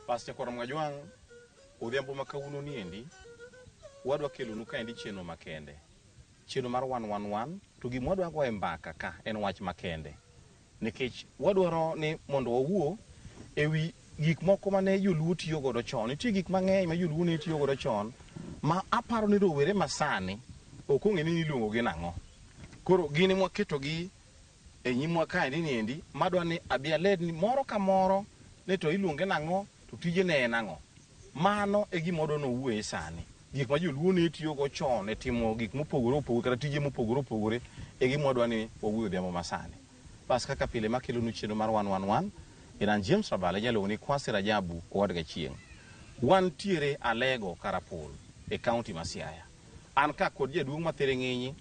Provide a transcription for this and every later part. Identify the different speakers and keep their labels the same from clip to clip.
Speaker 1: Pastor Kwar Mwajwang', odhiambo ma kawuono niendi, wadwa kelonu kaendi chenro makende. Chenro mar 111, to gima wadwa goyo e mbaka ka en wach makende. Nikech wadwaro ni mondo wawuo e wi gik moko mane joluo tiyo godo chon. Nitie gik mang'eny ma joluo ne tiyo godo chon ma aparo ni rowere masani ok ong'e ni iluongo gi nang'o. Koro gin ema waketogi e nyimwa kaendi niendi madwa ni abi alerni moro ka moro ni to iluonge nang'o to tije ne en ang'o. Mano e gima wadwa ni wawuoye sani. Gik ma joluo ne tiyogo chon e timo gik mopogore opogore kata tije mopogore opogore e gima wadwa ni wawuoye odhiambo masani. Bas kaka pile makelonu chenro mar 111 en an James Rabala inyalo luongo ni Kwasi Rajabu owad Gachieng'. Wantiere Alego Karapul e kaunti ma Siaya. An ka kod jaduong' ma thiring'inyi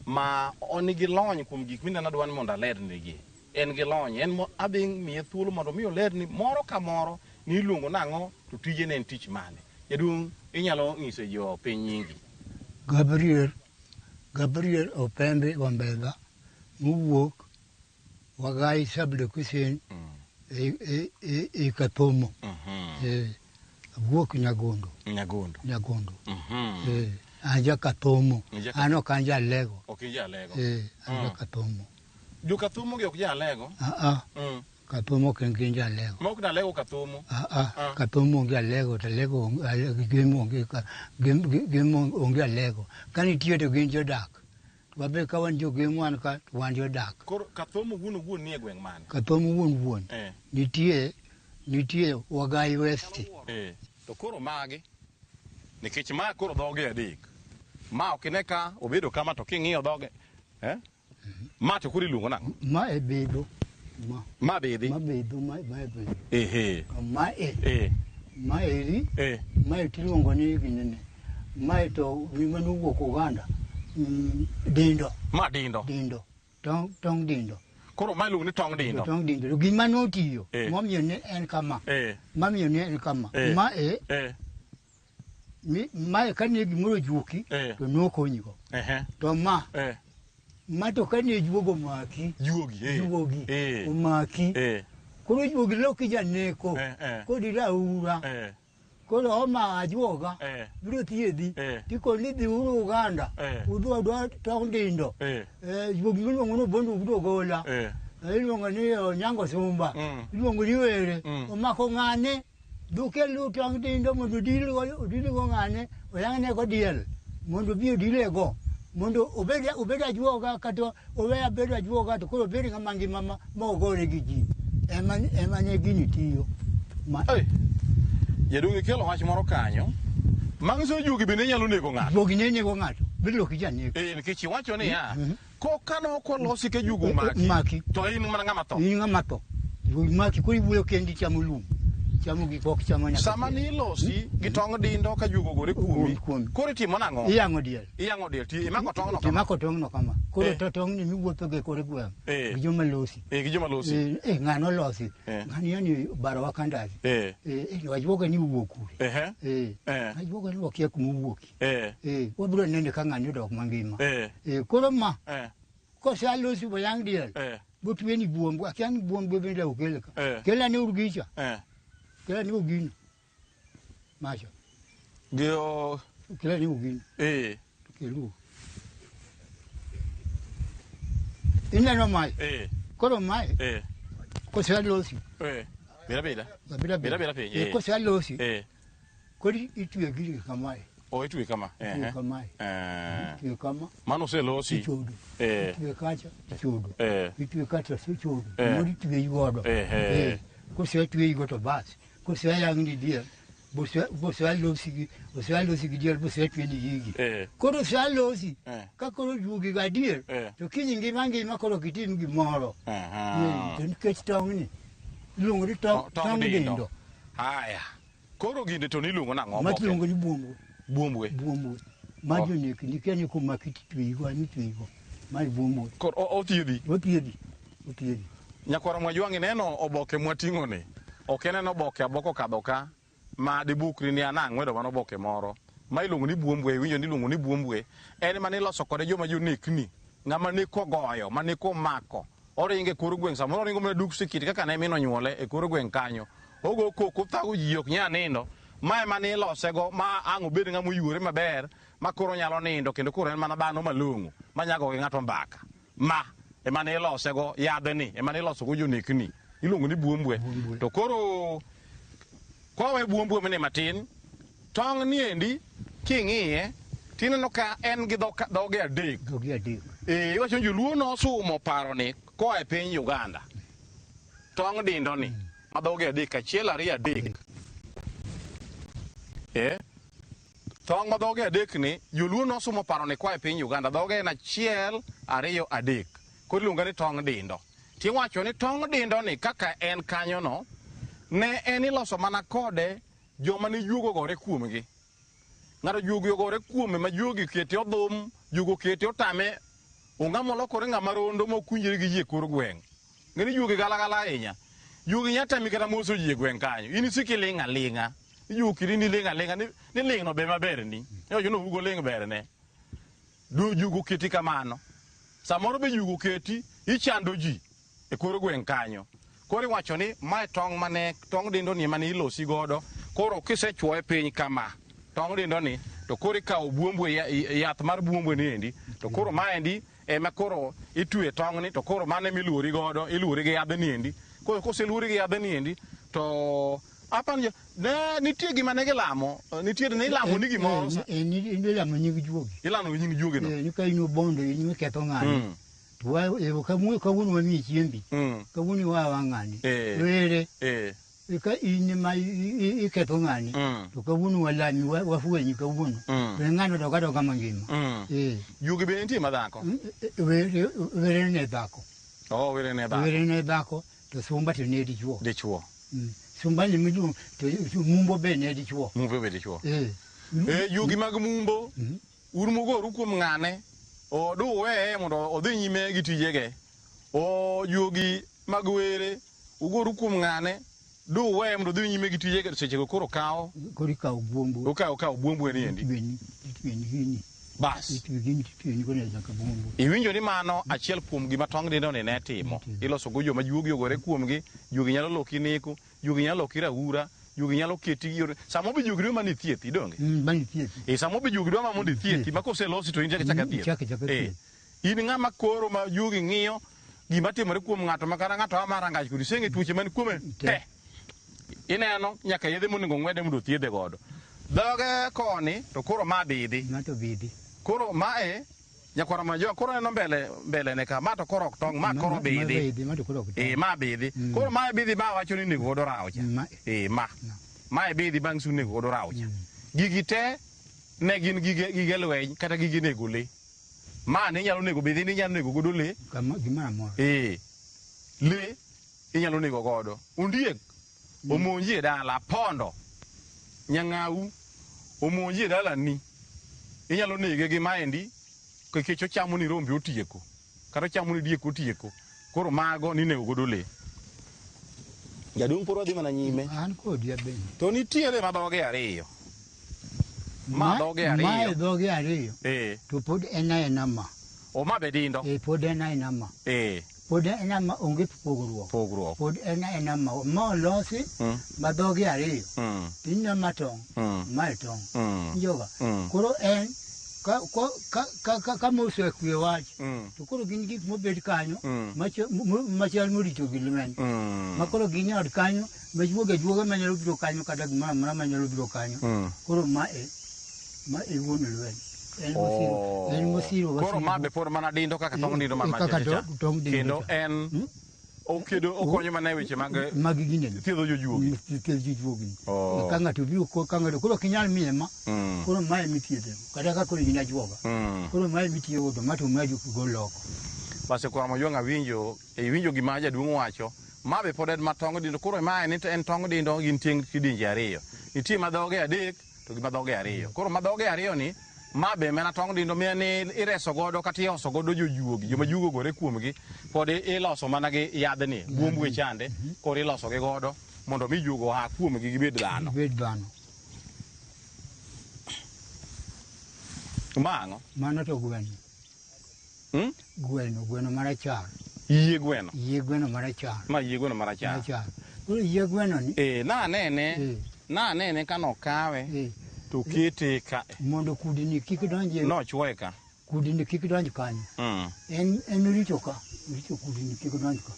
Speaker 1: ma nigi lony kuom gik mineno adwa ni mondo alernigi. En gi lony, en adhi miye thuolo mondo mi olerni moro ka moro ni iluongo nang'o to tije ne en tich mane. Jaduong' inyalo nyiso jo piny nyingi?
Speaker 2: Gabriel, Gabriel Opembe Wambedha mowuok Wagai sub-location e Kathomo. Awuok Nyagondo.
Speaker 1: Nyagondo.
Speaker 2: Nyagondo. An ja Kathomo. An ok an ja Alego.
Speaker 1: Ok in ja Alego.
Speaker 2: An ja Kathomo.
Speaker 1: Jo Kathomo gi ok ja Alego?
Speaker 2: Ah. Kathomo ok gin ja Alego.
Speaker 1: Ma ok na Alego Kathomo?
Speaker 2: Ah. Kathomo onge Alego to Alego Gemo onge Gemo onge Alego. Ka nitie to gin jodak. Wabe ka wan jogemo wan ka to wan jodak.
Speaker 1: Koro Kathomo wuon owuon nie gweng' mane?
Speaker 2: Kathomo wuon wuon. Nitie nitie Wagai West.
Speaker 1: To koro magi nikech ma koro dhoge adek. Ma ok ine ka obedo kama to king'iyo dhoge. Ma to koro iluongo nang'o?
Speaker 2: Ma e bidho. Ma.
Speaker 1: Ma bidhi.
Speaker 2: Ma bidho ma ma e bidho.
Speaker 1: Ehe.
Speaker 2: To ma e. Ma eri. Ma e tiluongo ni ginene. Mae to gima nowuok Uganda. Dindo.
Speaker 1: Ma dindo.
Speaker 2: Dindo. Tong, tong dindo.
Speaker 1: Koro ma iluongo ni tong dindo.
Speaker 2: Tong dindo. To gima notiyo, momiyo ne en kama. Mamiyo ne en kama. Ma e, mae kane gimoro ojuki, to nokonyigo. To ma, ma to kane juogo omaki.
Speaker 1: Juogi.
Speaker 2: Juogi. Omaki. Koro juogi loki janeko. Kodi raura. Koro oma ajuoga biro thiedhi tikoni ni dhiuru Uganda udhi odwa tong' dindo. Juogi miluongo ni Obondo Ogudu Ogola, iluongo ni Onyango Sumba, iluongo ni Were, omako ng'ane dhi ukel tong' dindo mondo odilgo ng'ane oyang'ne go diel mondo obi odile go mondo obed ajuoga kata owe abedo ajuoga to koro obed ng'ama ngima ma, ma ogore gi ji. Ema, ema ne gini tiyo. Ma,
Speaker 1: Hey, jaduong' ikelo wach moro kanyo. Manyiso ni juogi bende nyalo nego ng'ato.
Speaker 2: Juogi ne nego ng'ato, biloki janeko.
Speaker 1: Eh, nikech iwacho niya, koka ne ok olosi ka juogi omaki,
Speaker 2: Maki.
Speaker 1: to in mana ng'ama tho.
Speaker 2: In ng'ama tho. Juogi maki, koro iwuoyo kendi ichamo lum. Chamo gik moko chamo nyaka.
Speaker 1: Sama
Speaker 2: chieng'.
Speaker 1: nilosi gi tong' dindo ka juogi ogore kuomi,
Speaker 2: Kuomi.
Speaker 1: koro itimo nang'o?
Speaker 2: Iyang'o diel.
Speaker 1: Iyang'o diel ti imako tong'no kama.
Speaker 2: Imako tong'no kama. Koro
Speaker 1: Eh.
Speaker 2: to tong'ni miwuotho go e kor gweng'.
Speaker 1: Eh.
Speaker 2: Gi joma losi.
Speaker 1: Eh, gi joma losi.
Speaker 2: Ng'ano losi.
Speaker 1: Eh.
Speaker 2: Ng'ani yani barowa kandazi.
Speaker 1: Eh.
Speaker 2: Wajuoga ni owuok kure.
Speaker 1: Ehe.
Speaker 2: Eh. Wajuoga ni wakia kuma owuokie.
Speaker 1: Eh.
Speaker 2: Wabiro nene ka ng'ani odok mangima.
Speaker 1: Eh.
Speaker 2: Koro ma.
Speaker 1: Eh.
Speaker 2: Kosalosi boyang' diel.
Speaker 1: Eh.
Speaker 2: Botweni buomb. Akia ni buomb bende okel ka.
Speaker 1: Eh.
Speaker 2: Kel ane urgicha.
Speaker 1: Eh.
Speaker 2: Kel ane ogino. Macho.
Speaker 1: Gi o
Speaker 2: Kel ane ogino.
Speaker 1: Eh.
Speaker 2: Kelu. Ineno mae.
Speaker 1: Eh.
Speaker 2: Koro mae.
Speaker 1: Eh.
Speaker 2: Koselosi.
Speaker 1: Eh. Beda beda.
Speaker 2: Beda
Speaker 1: beda beda piny.
Speaker 2: Eh. Koselosi.
Speaker 1: Eh.
Speaker 2: Koro itwe gini kamae.
Speaker 1: O itwe kama.
Speaker 2: Itwe kamae.
Speaker 1: Eh.
Speaker 2: Itwe kama.
Speaker 1: Mano oselosi.
Speaker 2: Ichodo.
Speaker 1: Eh.
Speaker 2: Itwe kacha ichodo.
Speaker 1: Eh.
Speaker 2: Itwe kacha ichodo.
Speaker 1: Eh.
Speaker 2: Mondo itweyi godo.
Speaker 1: Eh.
Speaker 2: Kosetweyi go to bas. Koseyang'ni diel. Bose gi ose gi diel bose tweni gigi. Koro oselosi ka koro juogi gadier to kiny ngima ngima koro gitim gimoro. To nikech tong'ni iluongo ni tong dindo.
Speaker 1: Haya. Koro gini to niluongo nang'o?
Speaker 2: Ma iluongo ni buombwe.
Speaker 1: Buombwe.
Speaker 2: Buombwe. Ma jonek nikia ni kuma kitweyigo ani tweyigo. Ma buombwe.
Speaker 1: Koro othiedhi.
Speaker 2: Othiedhi. Othiedhi.
Speaker 1: Nyakwara Mwajwang' ineno oboke mwating'o ni. Ok en oboke aboko kadho ka ma dibukri ni an ang'wedo mana oboke moro. Ma iluongo ni buombwe, iwinjo ni iluongo ni buombwe. En ema niloso kode joma jonekni. Ng'ama neko ogoyo, ma neko omako. Oringo e kor gweng' samoro oringo mana duk sikiti kaka ne min onyuole e kor gweng' kanyo. Ogo koko othago ji ok nyal nindo. Ma ema nilosego ma ang' obed ng'ama oyuore maber ma koro nyalo nindo kendo koro en mana dhano malong'o ma nyago gi ng'ato mbaka. Ma ema nilosego yadhni ema nilosogo jonekni. Iluongo ni buombwe. To koro kowe buombwe ni matin, tong' niendi king'iye tineno ka en gi dhoge adek.
Speaker 2: Dhoge adek.
Speaker 1: Iwacho ni joluo nosumo paro ni koa e piny Uganda. Tong' dindo ni ma dhoge adek, achiel, ariyo, adek. Tong' ma dhoge adek ni joluo nosumo paro ni koa e piny Uganda. Dhoge en achiel, ariyo, adek. Koro iluonge ni tong' dindo. Tiwacho ni tong' dindo ni kaka en kanyo no, ne en iloso mana kode joma ne juogo ogore kuomgi. Ng'ato juogi ogore kuome ma juogi kete odhum, juogo kete otame, ong'ama olokore ng'ama rondo mokunjre gi ji e kor gweng'. Ng'eni juogi galagala ahinya. Juogi nya tami kata moso ji e gweng' kanyo. In isik iling' aling'a. Ijuogo kidi ni iling' aling'a ni ling' no be maberni. Iwacho ni ougo ling' berne. Juogo keti kamano. Samoro be juogo keti ichando ji e kor gweng' kanyo. Koro iwacho ni mae tong' mane tong' dindo ni mane ilosi godo. Koro kisechuoye piny kama tong' dindo ni to koro ikawo buombwe yath mar buombwe ni endi to koro maendi ema koro itwe tong' ni to koro mano ema iluori godo iluori gi yadh ni endi. Koro koseluori gi yadh ni endi to apani ne nitie gima ne gilamo nitie ne ilamo ni gimoro.
Speaker 2: Ilamo nying juogi.
Speaker 1: Ilamo nying juogi no.
Speaker 2: Ni ka in obondo in miketho ng'ani. To kawuono wamiyi chiembi. Kawuono iwawa ng'ani. Were. Ka in ema iketho ng'ani. To kawuono walami wafwenyi kawuono. To ng'ano dok adoka mangima.
Speaker 1: Juogi be nitie madhako?
Speaker 2: Were ne dhako.
Speaker 1: Oh, were ne dhako.
Speaker 2: Were ne dhako to sumba to ne dichuo.
Speaker 1: Dichuo.
Speaker 2: Sumba ni miluongo to mumbo be ne dichuo.
Speaker 1: Mumbo be dichuo. Juogi mag mumbo. Un mugoru kuom ng'ane oduweye mondo odhi nyime gi tijege. O juogi mag were ugoru kuom ng'ane duweye mondo odhi nyime gi tijege sechego koro kawo.
Speaker 2: Koro ikawo buombo.
Speaker 1: Okawo buombo ni endi.
Speaker 2: Itweni gini.
Speaker 1: Bas.
Speaker 2: Itwe gini titweni koro nyaka buombo.
Speaker 1: Iwinjo ni mano achiel kuom gima tong' dindo ni ne timo. Iloso go joma juogi ogore kuomgi, juogi nyalo loki neko, juogi nyalo loki raura, juogi nyalo keti gi yore. Samo be juogi dwa mana ithiedhi donge?
Speaker 2: Mana ithiedhi.
Speaker 1: Samo be juogi dwa mana mondo ithiedhi, ma koselosi to in chak achaka thieth.
Speaker 2: Chak achaka thieth.
Speaker 1: In ng'ama koro ma juogi ng'iyo gima timore kuom ng'ato ma kata ng'ato a mar rangach kodi iseng'e tuoche man kuome te. Ineno nyaka yedhe monego ong'wede mondo othiedhe godo. Dhoge koni to koro ma bidhi.
Speaker 2: Ma to bidhi.
Speaker 1: Koro mae nyakwara Majoa koro neno mbele ne ka ma to koro ok tong' ma koro bidhi.
Speaker 2: Ma to koro ok tong'.
Speaker 1: Ma bidhi. Koro mae bidhi ma wacho ni nego godo rawo cha. Ma. Mae bidhi bang' su nego godo rawo cha. Gigi te ne gin gige lweny kata gige nego le. Ma ne inyalo nego bidhi ni inyalo nego godo le.
Speaker 2: Kama gimoro amora.
Speaker 1: Le inyalo nego godo. Ondiek omonji e dala, pondo, nyang'au omonji e dalani. Inyalo nege gi maendi nikech ochamo ni rombe otieko kata ochamo ni diek otieko. Koro mago ninego godo le. Jaduong' pod wadhi mana nyime.
Speaker 2: An kodi abende.
Speaker 1: To nitiere ma dhoge ariyo. Ma dhoge ariyo.
Speaker 2: Ma dhoge ariyo. To pod en aena ma.
Speaker 1: O ma be dindo.
Speaker 2: Pod en aena ma. Pod en aena ma onge pogruok.
Speaker 1: Pogruok.
Speaker 2: Pod en aena ma. Ma olosi ma dhoge ariyo. Ineno ma tong'. Ma e tong'. Injoga. Koro en ka mosekwe wach. To koro gin gik mobet kanyo machal morito gi lweny. Ma koro gin e ot kanyo ma juoge ajuoga manyalo biro kanyo kata gimoro amora manyalo biro kanyo. Koro ma e wuon lweny. En mosiro
Speaker 1: Koro ma be pod mana dindo kaka tong' dindo ma
Speaker 2: Kaka
Speaker 1: macha cha.
Speaker 2: tong' dindo
Speaker 1: Kendo
Speaker 2: cha.
Speaker 1: en Okedo okonyo mana e weche mag
Speaker 2: mag gine
Speaker 1: thiedho jojuogi.
Speaker 2: Thiedho jojuogi.
Speaker 1: Oh.
Speaker 2: Ka ng'ato obiro ka ng'ato koro ok inyal miye ma. Koro mae mithiedhe. Kata ka koro in ajuoga. Koro mae mitiyogo to ma to ma gol oko.
Speaker 1: Bas kwar Mojwang' awinjo, iwinjo gima jaduong' wacho. Ma be pod en ma tong' dindo. Koro mae ni to en tong' dindo gin tieng' kidienje ariyo. Nitie ma dhoge adek to gi ma dhoge ariyo. Koro ma dhoge ariyo ni ma be mana tong' dindo ma ne ireso godo kata ioso godo jojuogi, joma juogi ogore kuomgi, pod iloso mana gi yadhni, buomb chande, koro iloso gi godo mondo mi juogo oa kuomgi gibed dhano.
Speaker 2: Gibed dhano.
Speaker 1: Ma ang'o?
Speaker 2: Mano to gweno. Gweno, gweno marachar.
Speaker 1: Yie gweno.
Speaker 2: Yie gweno marachar.
Speaker 1: Ma yie gweno marachar.
Speaker 2: Marachar. Koro yie gweno ni.
Speaker 1: Na anene. Na anene ka nokawe. To kete ka.
Speaker 2: Mondo kudni kik donj e.
Speaker 1: Nochuoye ka.
Speaker 2: Kudni kik donj kanyo. En rito ka, rito kudni kik donj ka.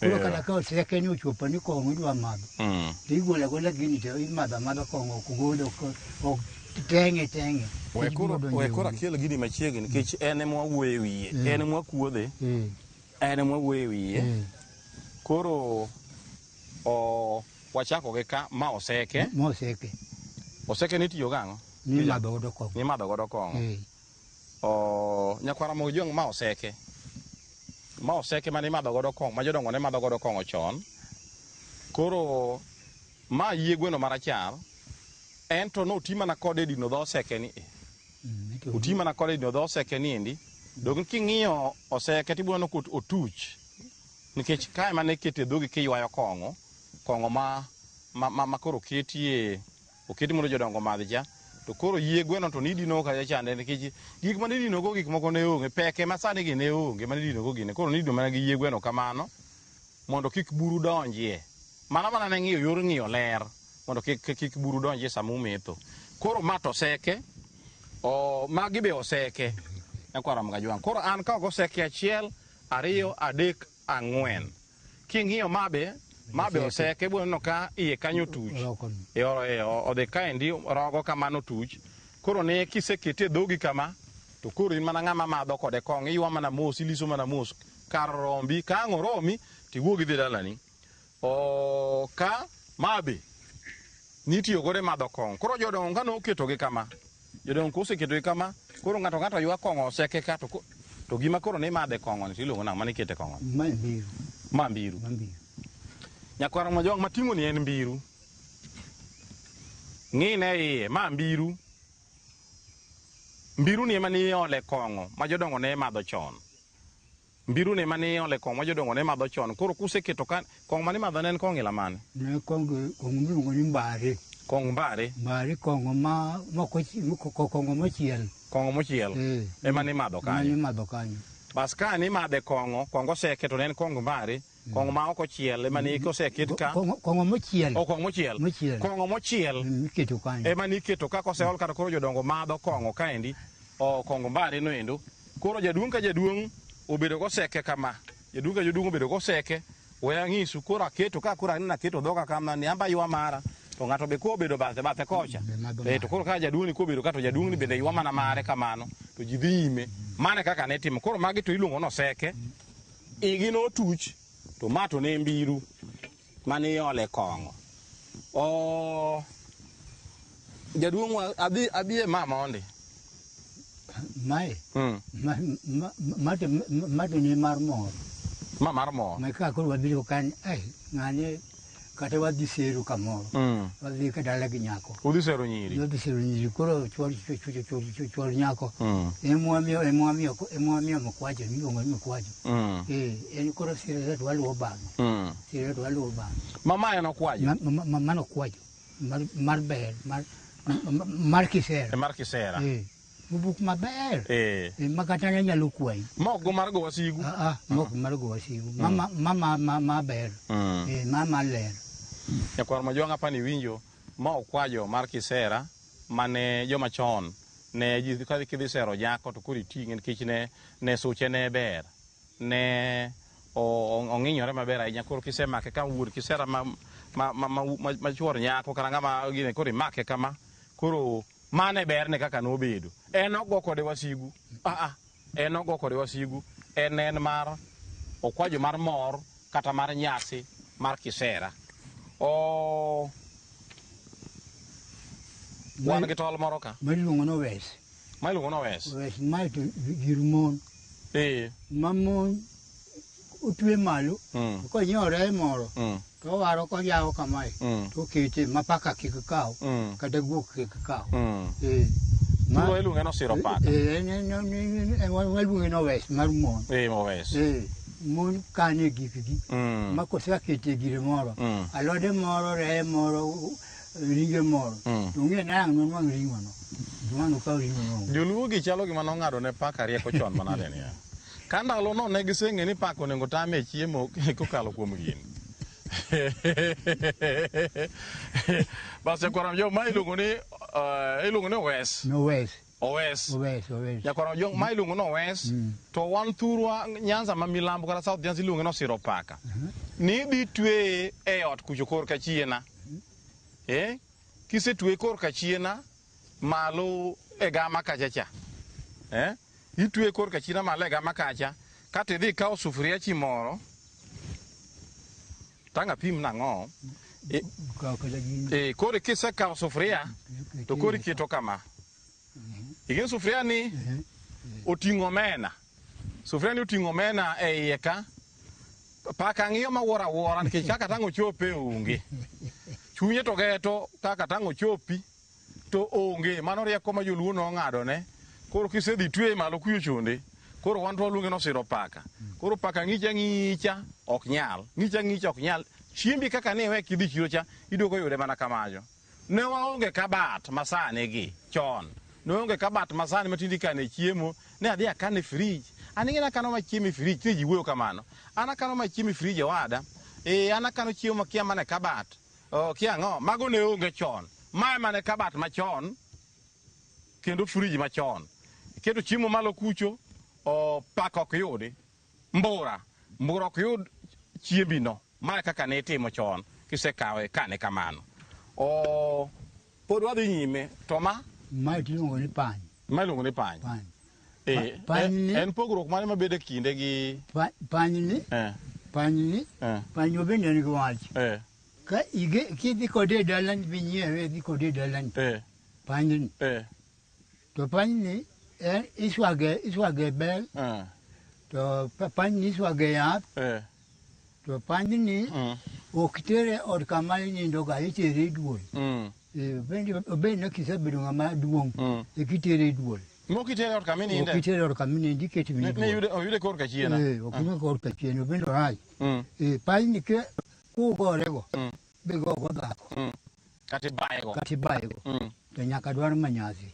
Speaker 2: Koro kata ka oseke ni ochopo ni kong'o idwa madho. To igolo agola gini to imadho amadha kong'o ok gol ok teng'e teng'e.
Speaker 1: We koro akel gini machiegni nikech en ema wawuoyo e wiye. En ema wakuodhe. En ema wawuoyo e wiye. Koro wachako gi ka ma oseke.
Speaker 2: Ma oseke.
Speaker 1: Oseke nitiyo gang'o?
Speaker 2: Nimadho godo kong'o.
Speaker 1: Nimadho godo kong'o. Nyakwar Mojwang' ma oseke. Ma oseke mane imadho godo kong'o, ma jodongo ne madho godo kong'o chon. Koro ma yie gweno marachar, en to noti mana kode e dino dho oseke ni e. Oti mana kode e dino dho oseke ni endi. Dong king'iyo oseke tibiro neno ka otuch. Nikech kae mane ikete dhogi kiywayo kong'o, kong'o ma koro oketie, oketi mondo jodongo omadh cha. To koro yie gweno to nidino kacha chande nikech gik mane idino go gik moko ne onge, peke ma sani gi ne onge mane idino go gine. Koro nidino mana gi yie gweno kamano mondo kik buru donjie. Mana mana ne ng'iyo yor ng'iyo ler mondo kik buru donjie sama umetho. Koro ma to oseke, magi be oseke. Nyakwar Mgajwang'. Koro an ka ok oseke 1, 2, 3, 4. King'iyo mabe oseke ibiro neno ka iye kanyo tuch. Odhi kaendi rogo kamano tuch. Koro ne kisekete e dhogi kama, to koro in mana ng'ama madho kode kong'o, iywa mana mos, iliso mana mos. Kar rombi, ka ang' oromi, tiwuog idhi dalani. Ka mabe nitiyo godo e madho kong'o. Koro jodongo ka noketogi kama, jodongo koseketogi kama, koro ng'ato ng'ato ywa kong'o oseke ka to gima koro ni madhe kong'o ni tiluongo nang'o mane ikete kong'o?
Speaker 2: Ma mbiru.
Speaker 1: Ma mbiru.
Speaker 2: Ma mbiru.
Speaker 1: Nyakwar Mojwang' mating'o ni en mbiru. Ng'ine iye, ma mbiru. Mbiru ni ema ni iole kong'o ma jodongo ne madho chon. Mbiru ni ema ni iole kong'o ma jodongo ne madho chon. Koro kuseketo ka kong'o mane imadho ne en kong'o ila mane?
Speaker 2: Ne kong'o miluongo ni mbare.
Speaker 1: Kong mbare.
Speaker 2: Mbare kong'o ma kong'o mochiel.
Speaker 1: Kong'o mochiel. Ema ni imadho kanyo.
Speaker 2: Ema ni imadho kanyo.
Speaker 1: Bas ka ni imadhe kong'o, kong'o oseke to ne en kong mbare. Kong'o ma ok ochiel ema ni koseket ka.
Speaker 2: Kong'o mochiel.
Speaker 1: O kong'o mochiel.
Speaker 2: Mochiel.
Speaker 1: Kong'o mochiel.
Speaker 2: Iketo kanyo.
Speaker 1: Ema ni iketo ka koseol kata koro jodongo madho kong'o kaendi. O kong'o mbare no endo. Koro jaduong' ka jaduong' obedo goseke kama. Jaduong' ka jaduong' obedo goseke. We ang'isu koro aketo ka koro aneno aketo dhoga kama ni amba ywa mara. To ng'ato be kobedo bathe kocha. To koro ka jaduong' ni kobedo ka to jaduong' ni bende ywa mana mare kamano. To ji dhi nyime. Mane kaka ne timo. Koro magi to iluongo ni oseke. Igi notuch. To ma to ne mbiru mane iole kong'o. Jaduong' adhi e ma mondi.
Speaker 2: Mae. Ma to ne mar mor.
Speaker 1: Ma mar mor.
Speaker 2: Ma ka koro wabiro kan, ng'ane kata wadhi sero kamoro. Wadhi ka dala gi nyako.
Speaker 1: Udhi sero nyiri.
Speaker 2: Wadhi sero nyiri. Koro chwor nyako. Emwamiyo mkwajo, miluongo ni mkwajo. En koro sero to waluwo bang'e. Sero to waluwo bang'e.
Speaker 1: Mama en okwajo?
Speaker 2: Mano okwajo. Mar ber, mar kisera.
Speaker 1: Mar kisera.
Speaker 2: Mobuk maber. Ma kata ne nyalo kwayi.
Speaker 1: Mok mar go wasigu.
Speaker 2: Mok mar go wasigu. Mama ma ber. Mama ler.
Speaker 1: Nyakwar Mojwang' apani winjo ma okwajo mar kisera mane joma chon ne ji ka kidhi sero nyako to koro iting'e nikech ne suche ne ber. Ne ong'inyore maber ahinya koro kisemake ka wuon kisera ma chuor nyako kata ng'ama gine koro imake kama koro mane berne kaka nobedo. En ok go kode wasigu. En ok go kode wasigu. En mar okwajo mar mor kata mar nyasi mar kisera. Wan gi tol moro ka.
Speaker 2: Ma iluongo ni owes.
Speaker 1: Ma iluongo ni owes.
Speaker 2: Owes mae to gir mon. Ma mon otwe malo, konyiewo reye moro, to owaro koyawo kamae, to okete ma paka kik kaw, kata guok kik kaw.
Speaker 1: Thurwa iluonge ni osiro paka.
Speaker 2: Waluonge ni owes mar mon.
Speaker 1: Owes.
Speaker 2: Mon kane gikgi, ma kosekete gire moro, alode moro, reye moro, ringe moro, to ng'e ni ang' nonwang' ring'ono. Nonwang' okaw ring'ono.
Speaker 1: Joluo gi chalo gima nong'ado ne paka rieko chon manade niya. Ka ndalo no ne giseng'e ni paka onego tame e chiemo kokalo kuom gini. Bas nyakwar Ojwang', ma iluongo ni iluongo ni owes.
Speaker 2: Owes.
Speaker 1: Owes.
Speaker 2: Owes, owes.
Speaker 1: Nyakwar Ojwang', ma iluongo ni owes, to wan thurwa Nyanza ma milambo kata South Nyanza iluonge ni osiro paka. Ni idhi tweye e ot kucho korka chiena. Kisetweye korka chiena malo e gama kacha cha. Itweye korka chiena malo e gama kacha, kata idhi ikaw sufuria chi moro. Tang' apim nang'o? Koro kisekawo sufuria, to koro iketo kama. Igin sufuria ni oting'o omena. Sufuria ni oting'o omena e iye ka. Paka ng'iyo ma wuoro awuora nikech kaka tang' ochope onge. Chunye to geto kaka tang' ochopi to onge. Mano rieko ma joluo nong'ado ne. Koro kisedhi tweye malo kuyo chonde. Koro wan to waluonge ni osiro paka. Koro paka ng'icha ng'icha ok nyal. Ng'icha ng'icha ok nyal. Chiembi kaka ne iwe kidhi chiro cha, iduogo yude mana kamajo. Ne waonge kabat masani gi chon. Ne waonge kabat masani ma tinde ikane chiemo. Ne adhi akane e fridge. An ing'e ni akano ma chiemo e fridge, tinde ji wuoyo kamano. An akano ma chiemo e fridge owada. An akano chiemo makia mana e kabat. Kia ang'o? Mago ne onge chon. Mae mana e kabat machon kendo fridge machon. Iketo chiemo malo kucho, paka ok yudi. Mbura. Mbura ok yud chiembi no. Mae kaka ne itimo chon kisekawe kane kamano. Pod wadhi nyime to ma?
Speaker 2: Ma iluongo ni pany.
Speaker 1: Ma iluongo ni pany.
Speaker 2: Pany. Pany ni
Speaker 1: En pogruok mane mabedo e kinde gi
Speaker 2: pany ni? Pany ni? Pany bende en gi wach. Ka kidhi kode e dalani minyiewe, idhi kode e dalani. Pany ni. To pany ni en iswage bel. To pany ni iswage yath. To pany ni ok tere od kama inindo ga, itere e duol. Obed ni kisebedo ng'ama duong', e kitere e duol.
Speaker 1: Mok itere ot kama ininde?
Speaker 2: Ok itere ot kama ininde, ikete e duol.
Speaker 1: Ne oyude korka chiena?
Speaker 2: Ok oyude korka chiena, obende orach. Pany ni ke kugorego, bigogo dhako.
Speaker 1: Kata ibayego.
Speaker 2: Kata ibayego. To nyaka dwar manyasi.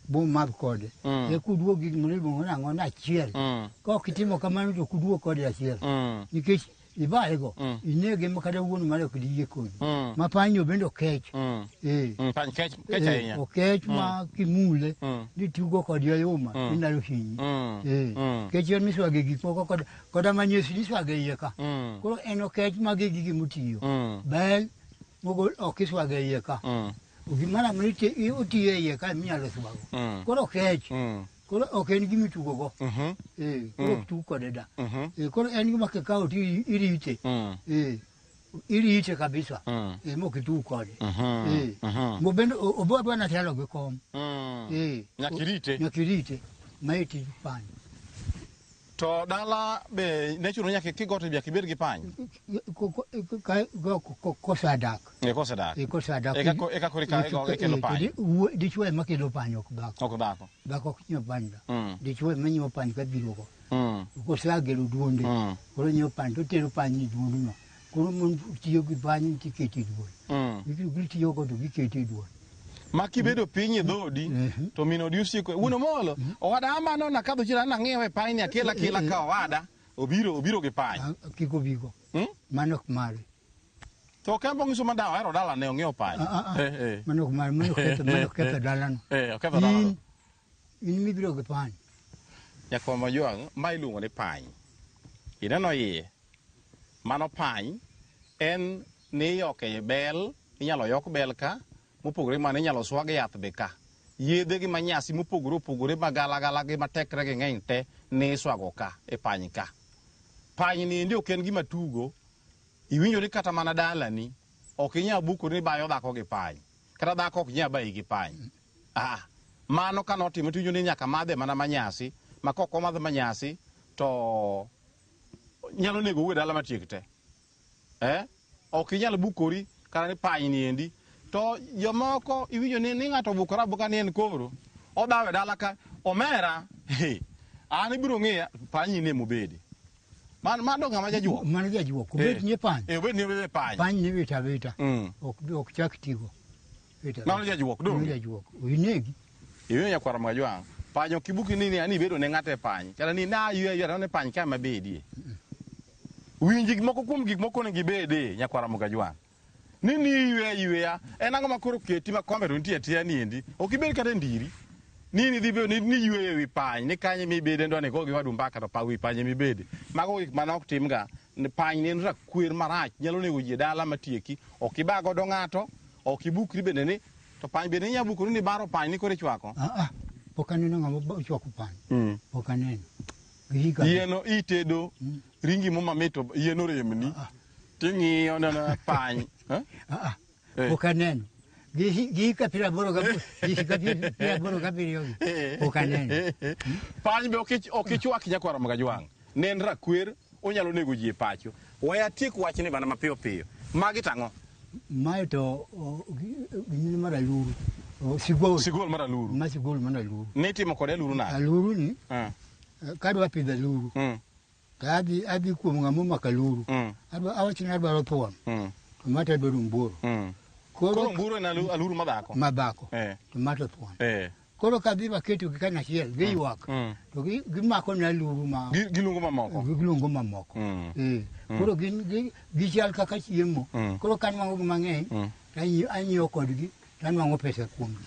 Speaker 2: Bumadh kode. E kuduogo gi gimoro iluongo nang'o ni achiel. Ka ok itimo kamano to kuduog kode achiel. Nikech ibayego, inege ma kata wuon mare ok diyie kodi. Ma pany no bende okech.
Speaker 1: Pany kech, kech ahinya.
Speaker 2: Okech ma kimule, ni tugo kode oyuma, inyalo hinyi. Kech en miswage gik moko koda manyesi iswage iye ka. Koro en okech magi gigi motiyo. Bel mogol ok iswage iye ka. Gimoro amora otiyo e iye ka minyalo swago. Koro okech. Koro ok en gima itugo go. Koro ok tug kode da. Koro en gima kikawo to irite. Irite kabisa. Mok itug kode. Mobende obo adwa natelo gi kom.
Speaker 1: Nyaka irite.
Speaker 2: Nyaka irite. Ma e tij pany.
Speaker 1: To dala be ne chuno nyaka kigoto nyaka ibed gi pany?
Speaker 2: Kosedak.
Speaker 1: Kosedak.
Speaker 2: Kosedak.
Speaker 1: Eka koro ikelo pany.
Speaker 2: Dichwo ema kelo pany, ok dhako.
Speaker 1: Ok dhako.
Speaker 2: Dhako ok nyiew pany da. Dichwo ema nyiewo pany ka biro go. Kosegero duonde, koro nyiewo pany to tero pany e duondno. Koro mon tiyo gi pany to iketo e duol. Gitiyo go to giketo e duol.
Speaker 1: Ma kibedo piny e dhoodi, to min odi osiko, wuon Omolo, owada ama no nakadho chira nang'iewe pany ni akela akela ka owada, obiro gi pany.
Speaker 2: Kik obigo. Mano ok mare.
Speaker 1: To ok en bong'iso ma dawa, ohero dalane, ong'iewo pany.
Speaker 2: Mano ok mare, mano oketho dalano.
Speaker 1: Oketho dalano.
Speaker 2: In mibiro gi pany.
Speaker 1: Nyakwar Majwang', ma iluongo ni pany. Ineno iye? Mano pany, en ni iyoke bel, inyalo yok bel ka, mopogore mano inyalo swag yath be ka. Yedhe gi manyasi mopogore opogore ma galagala gi ma tekre gi ng'eny te ni iswago ka e pany ka. Pany ni endi ok en gima tugo. Iwinjo ni kata mana dalani ok inyal bukori ni bayo dhako gi pany. Kata dhako ok nyal bayi gi pany. Ah, mano ka notimo to iwinjo ni nyaka madhe mana manyasi, ma kok omadh manyasi to nyalo nego e dala matiek te. Eh? Ok inyal bukori kata ni pany ni endi. To jomoko iwinjo ni ng'ato obukore abuka ni en koro odhaw e dala ka omera he, an ibiro ng'iya panyi ni emobedi. Man mano ng'ama jajuok.
Speaker 2: Mano jajuok. Obed ni pany.
Speaker 1: Eh, obed ni e pany.
Speaker 2: Pany ni wita wita. Ok chak tigo.
Speaker 1: Wita. Mano jajuok
Speaker 2: Mano donge? jajuok. Inegi.
Speaker 1: Iwinjo nyakwar Majwang'. Pany ok ibuki ni ni ibedo ne ng'ato e pany. Kata ni na aywe aywe ne pany ka mabedie. Winj moko kuom gik moko onego ibede nyakwar Mugajwang'. Ni iywe ayweya. En ang'o ma koro keti ma kombe to nitie atiya ni endi. Ok ibed kata e ndiri. Ni ni dhi bedo ni ni yweyo ewi pany ni kanye mibede ndwa ni go gi wadu mbaka to pa wi pany emibede. Mago gik mane ok timga. Ni Pany ni en rakwer marach nyalo nego ji e dala matieki. Ok iba godo ng'ato, ok ibukri bende ni to pany bende inyalo bukori ni baro pany ni koro ichwako.
Speaker 2: Ah ah. Pok aneno ng'ama ochwako pany. Pok aneno.
Speaker 1: Gi Yieno itedo ringi mo mamit to yien oremni. Ting'iyo neno pany.
Speaker 2: Eh? Ah ah. Pok aneno. Gi hika piero aboro gi hika piero aboro gabiriyo gi. Pok aneno.
Speaker 1: Pany be ok ichwak nyakwar Mgajwang'. Ne en rakwer, onyalo nego ji e pacho. We atiek wachni mana mapiyo piyo. Magi tang'o?
Speaker 2: Mae to gimino mar aluru. Sigol.
Speaker 1: Sigol mar aluru.
Speaker 2: Ma sigol mar aluru.
Speaker 1: Nitimo kode aluru nade?
Speaker 2: Aluru ni, kadwa pidho aluru, to adhi kuom ng'ama omako aluru. Awacho ni adwaro thuon. To ma to adwaro ombuoro.
Speaker 1: Koro ombuoro en aluru madhako?
Speaker 2: Madhako. To ma to thuon. Koro kadhi waketogi kanyachiel, giywak. To gimako ne aluru ma...
Speaker 1: Giluongo mamoko?
Speaker 2: Giluongo mamoko. Koro gin gichal kaka chiemo. Koro ka anwang'o gi mang'eny, to anyiewo kodgi, to anwang'o pesa kuomgi.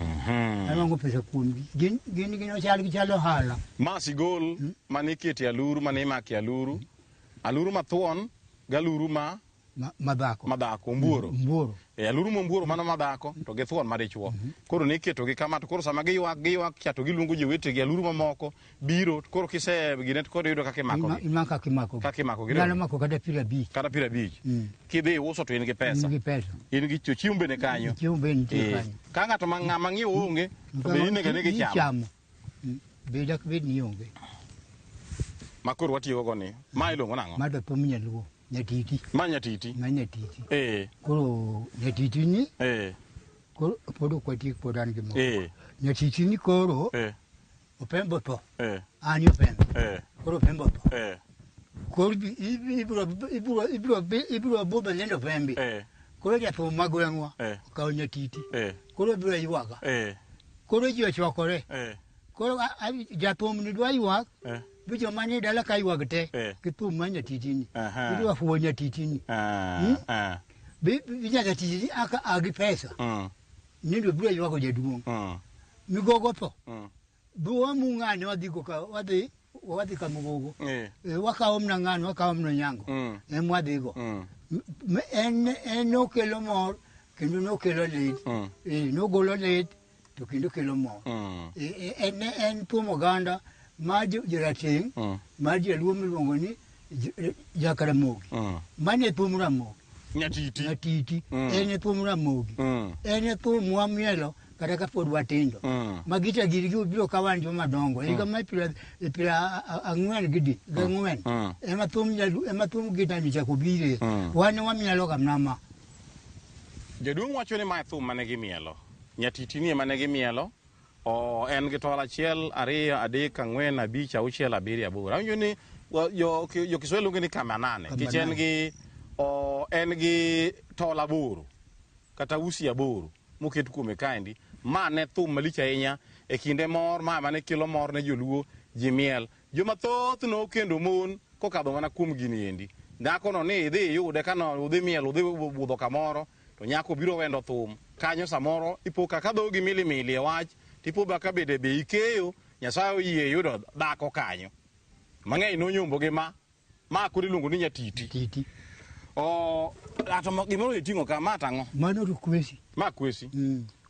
Speaker 2: Anwang'o pesa kuomgi. Gin gin ochal gichal ohala.
Speaker 1: Ma sigol mane ikete aluru, mane imake aluru. Aluru mathuon gi aluru ma
Speaker 2: Madhako.
Speaker 1: Madhako, ombuoro.
Speaker 2: Ombuoro.
Speaker 1: E aluru mombuoro mano madhako to gi thuon madichuo. Koro niketogi kama to koro sama giywak cha to giluongo jowetegi aluru mamoko biro koro kise gine to koro iyudo kaka imakogi.
Speaker 2: Imako kaka imakogi.
Speaker 1: Kaka imakogi.
Speaker 2: Nyalo mako kata piero abich.
Speaker 1: Kata piero abich. Kidhi iuso to in gi pesa.
Speaker 2: In gi pesa.
Speaker 1: In gi chiemo bende kanyo.
Speaker 2: Chiemo bende nitie kanyo.
Speaker 1: Ka ng'ato ma ng'ama ng'iewo onge to be inego anega ichamo.
Speaker 2: Ichamo. Be dak bed ni onge.
Speaker 1: Ma koro watiyo go ni. Ma iluongo nang'o?
Speaker 2: Ma to thum nyaluo. Nyatiti.
Speaker 1: Ma nyatiti.
Speaker 2: Ma nyatiti. Koro nyatiti ni. Koro pod ok watiek pod an gi moko. Nyatiti ni koro. Opembo tho. An opembo. Koro opembo tho. Koro ibiro budho nindo opembi. Koro jathum ma gweng'wa okawo nyatiti. Koro biro ywaga. Koro ji ochokore. Koro jathum ni dwa ywak. Bi joma nie dala ka ywak te. Gi thum mar nyatiti ni. Gidwa fuwo nyatiti ni. Bi nyatiti aka a gi pesa. Nindo biro ywago jaduong'. Migogo tho. Bi wamu ng'ane wadhi go ka wadhi ka Mugogo. Wakawo mna ng'ane wakawo mna nyango. Em wadhi go. En nokelo mor kendo nokelo lit. Nogolo lit to kendo kelo mor. En thum oganda mar jorateng' mar jaluo miluongo ni Jakaramogi. Mano e thum Ramogi.
Speaker 1: Nyatiti.
Speaker 2: Nyatiti. En e thum Ramogi. En e thum mwamielo kata ka pod watindo. Ma gita giri gi biro ka wan joma dongo. Higa mar piero ang'wen gi di, gang'wen. Ema thum nyalu, ema thum gita ni chako bire. Wan wamielo ga nama.
Speaker 1: Jaduong' wacho ni mae thum mane gimielo. Nyatiti ni ema ne gimielo. En gi tol 1, 2, 3, 4, 5, 6, 7, 8. Awinjo ni jo Kiswahili luonge ni kama nane. Nikech en gi en gi tol 8 kata usi 8 moket kuome kaendi. Ma ne thum malich ahinya e kinde mor, ma mane kelo mor ne joluo, ji miel. Joma thoth nokendo mon kokadho mana kuom gini endi. Dhakono ni idhi iyude kano udhi miel, udhi budho kamoro, to nyako biro wendo thum. Kanyo samoro ipo ka dhogi milimili e wach, tipo ba ka bede be ikeyo, Nyasaye oyie yudo dhako kanyo. Mang'eny nonyombo gi ma koro iluongo ni nyatiti.
Speaker 2: Titi.
Speaker 1: Ato gimoro iting'o ka, ma tang'o?
Speaker 2: Mano to kwesi.
Speaker 1: Ma kwesi.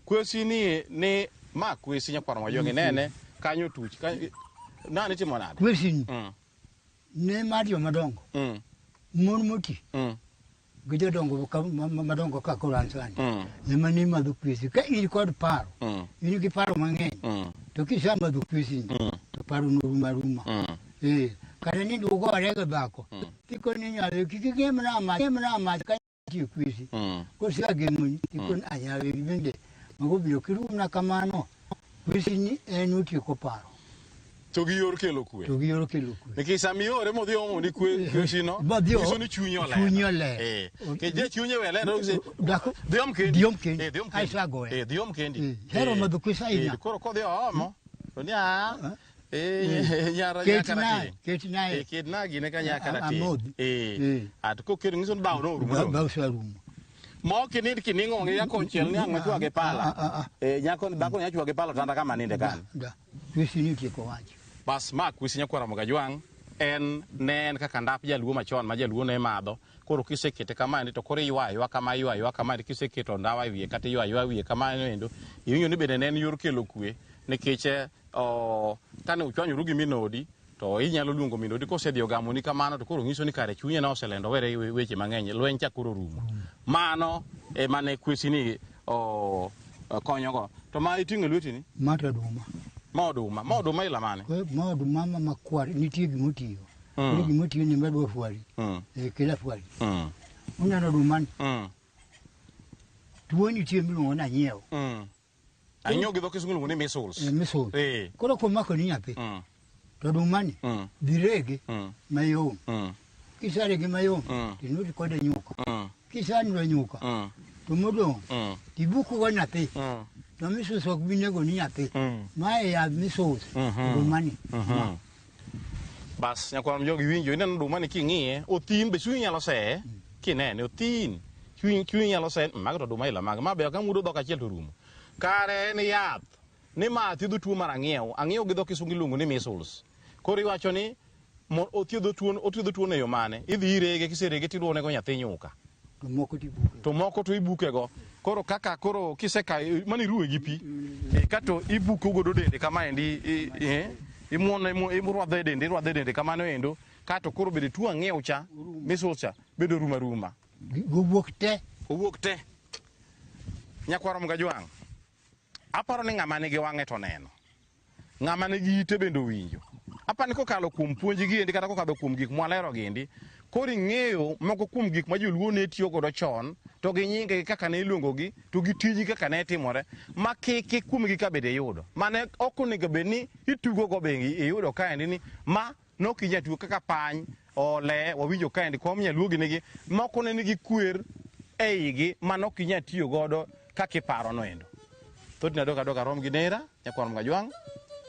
Speaker 1: Kwesi ni ma kwesi nyakwar Majogi nene kanyo tuch. Nani timo nade?
Speaker 2: Kwesi ni. Ne mar joma dongo. Mon moti. Gi jodongo madongo ka koro an sani. Ema ni madho kwesi. Ka in kod paro. In gi paro mang'eny. To kisemadho kwesi ni, to paro norum aruma. Kata ni ugore gi dhako. Tikoni nyawe kik igemna mach, gemna mach ka nitie kwesi. Kosegemoni, tikoni a nyawe bende mago biro kirumna kamano. Kwesi ni en otieko paro.
Speaker 1: To gi yor kelo kwe.
Speaker 2: To gi yor kelo kwe.
Speaker 1: Nikech sama iore modhi omo ni kwe kwesi no, nyiso ni chunye oler.
Speaker 2: Chunye oler.
Speaker 1: Nikech je chunye we ler, dhi om kendi.
Speaker 2: Dhi om kendi.
Speaker 1: Dhi om kendi.
Speaker 2: Aisa goye.
Speaker 1: Dhi om kendi.
Speaker 2: Hero madho kwesi ahinya.
Speaker 1: Koro kodhi oomo, to ni a, nyara nyaka rateng'.
Speaker 2: Ketna.
Speaker 1: Ketna gine ka nyaka rateng'.
Speaker 2: Amodhi.
Speaker 1: At koketo nyiso ni bao norumo.
Speaker 2: Bao oserumo.
Speaker 1: Ma ok inind kining'o ng'iya konchiel ni ang' machwage pala. Nyako dhako nya chwage pala otanda kama ninde kanyo.
Speaker 2: Da. Kwesi ni otieko wach.
Speaker 1: Bas ma kwesi nyakwar Ramogi Ajwang' en ne en kaka ndap jaluo machon ma jaluo ne madho. Koro kisekete kamaendi to koro iywa aywa kama iywa aywa kamaendi kiseketo ndawa e wiye kata iywa aywa wiye kamano endo. Iwinjo ni bende ne en yor kelo kwe nikech kane uchwanyoru gi min odi to inyalo luongo min odi kosedhi ogamoni kamano to koro nyiso ni kare chunye ne oselendo were weche mang'eny lweny cha koro rumo. Mano ema ne kwesi ni konyogo. To ma iting'o e lweti ni?
Speaker 2: Ma to oduma.
Speaker 1: Ma oduma. Ma oduma ila mane?
Speaker 2: Ma oduma ma makwar nitie gimotiyo. Koro gimotiyo ni madwa fwari. Kela fwari. Uneno oduma ni? Tuo nitie miluongo ni anyiewo.
Speaker 1: Anyiewo gi dho kisungu iluongo ni measles.
Speaker 2: Measles. Koro komako ni nyathi. To oduma ni dhi rege mayom. Kiserege mayom, tinuti kode nyuka. Kisenuo nyuka, to modong', tibuko go nyathi. To measles ok bi nego ni nyathi. Mae yath measles, oduma ni.
Speaker 1: Bas, nyakwar jogi winjo, ineno oduma ni king'iye, othin be chunyi nyalo seye, kinene, othin. Chunyi nyalo seye, mago to oduma ila mage. Ma be ka mudo dhok achiel to rumo. Kare en yath, ni ma thiedho tuo mar ang'iew. Ang'iew gi dho kisungu iluongo ni measles. Koro iwacho ni othiedho tuo e yo mane? Idhi irege, kiserege tiduone go nyathi nyuka.
Speaker 2: To moko to ibuke.
Speaker 1: To moko to ibukego. Koro kaka koro kisekayo, mano iruwe gi pi. Kato ibuko godo dende kamaendi, imuono, irwadho e dende, irwadho e dende kamano endo. Kato koro bende tuo ang'iew cha, measles cha, bedo ruma ruma.
Speaker 2: Owuok te.
Speaker 1: Owuok te. Nyakwar Ramogi Ajwang', aparo ni ng'ama nigi wang'e to neno. Ng'ama nigi ite bende owinjo. Aparo ni kokalo kuom puonj gi endi kata kokadho kuom gik mwalero gi endi, koro ing'eyo moko kuom gik ma joluo ne tiyo godo chon, to gi nyingegi kaka ne iluongogi, to gi tijgi kaka ne timore, ma kiki kuomgi ka bende iyudo. Mane ok onego bed ni itugo go bende iyudo kaendi ni ma nok inyal tugo kaka pany, ole, wawinjo kaendi kom nyaluo gi nigi, moko ne nigi kwer e igi ma nok inyal tiyo godo kaka iparo no endo. Thothne adok adoka rom gi nera, nyakwar Ramogi Ajwang',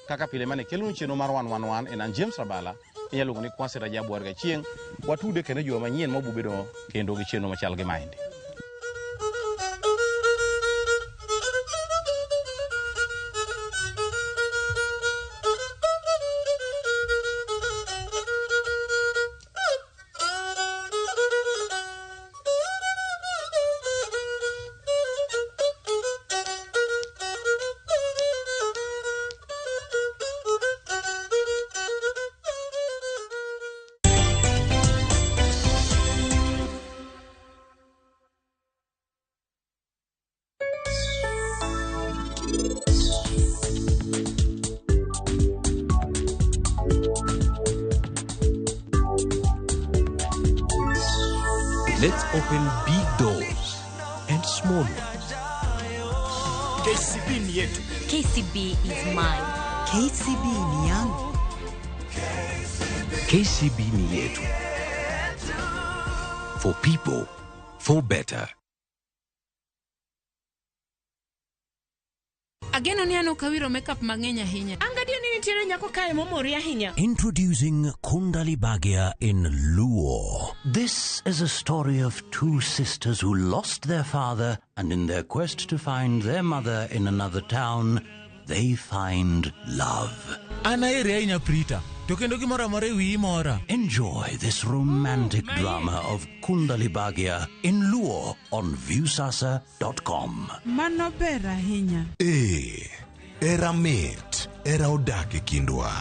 Speaker 1: kaka pile mane kelonu chenro mar 111 en an James Rabala, inyalo luongo ni Kwasi Rajabu Warga Chieng', watude kendo juma manyien ma wabobedo kendo gi chenro machal gi maendi.
Speaker 3: Let's open big doors and small ones.
Speaker 4: KCB ni yetu.
Speaker 5: KCB is mine.
Speaker 6: KCB ni yangu.
Speaker 3: KCB ni yetu. For people, for better.
Speaker 7: Ageno ni an ok awiro makeup mang'eny ahinya.
Speaker 8: An gadier ni nitiere nyako kae momori ahinya.
Speaker 9: Introducing Kundali Bhagya in Luo. This is a story of two sisters who lost their father, and in their quest to find their mother in another town, they find love.
Speaker 10: An aheri ahinya Prita, to kendo gimoro amora e wiyi mora.
Speaker 9: Enjoy this romantic drama of Kundali Bhagya in Luo on Viusasa.com.
Speaker 11: Mano ber ahinya.
Speaker 12: Era mit, era odak e kindwa.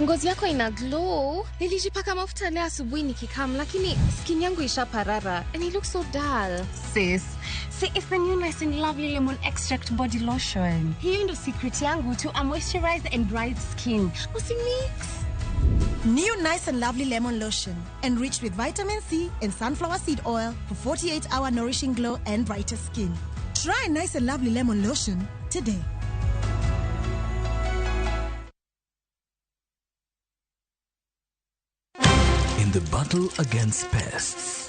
Speaker 13: Ngozi yako ina glow. Nilijipaka mafuta leo asubuhi nikikam, lakini skin yangu ishaparara and it looks so dull.
Speaker 14: Sis, see, it's the new Nice and Lovely Lemon Extract Body Lotion. Hiyo ndo secret yangu to a moisturized and bright skin. Usimix.
Speaker 15: New Nice and Lovely Lemon Lotion, enriched with vitamin C and sunflower seed oil for 48-hour nourishing glow and brighter skin. Try Nice and Lovely Lemon Lotion today.
Speaker 3: In the battle against pests,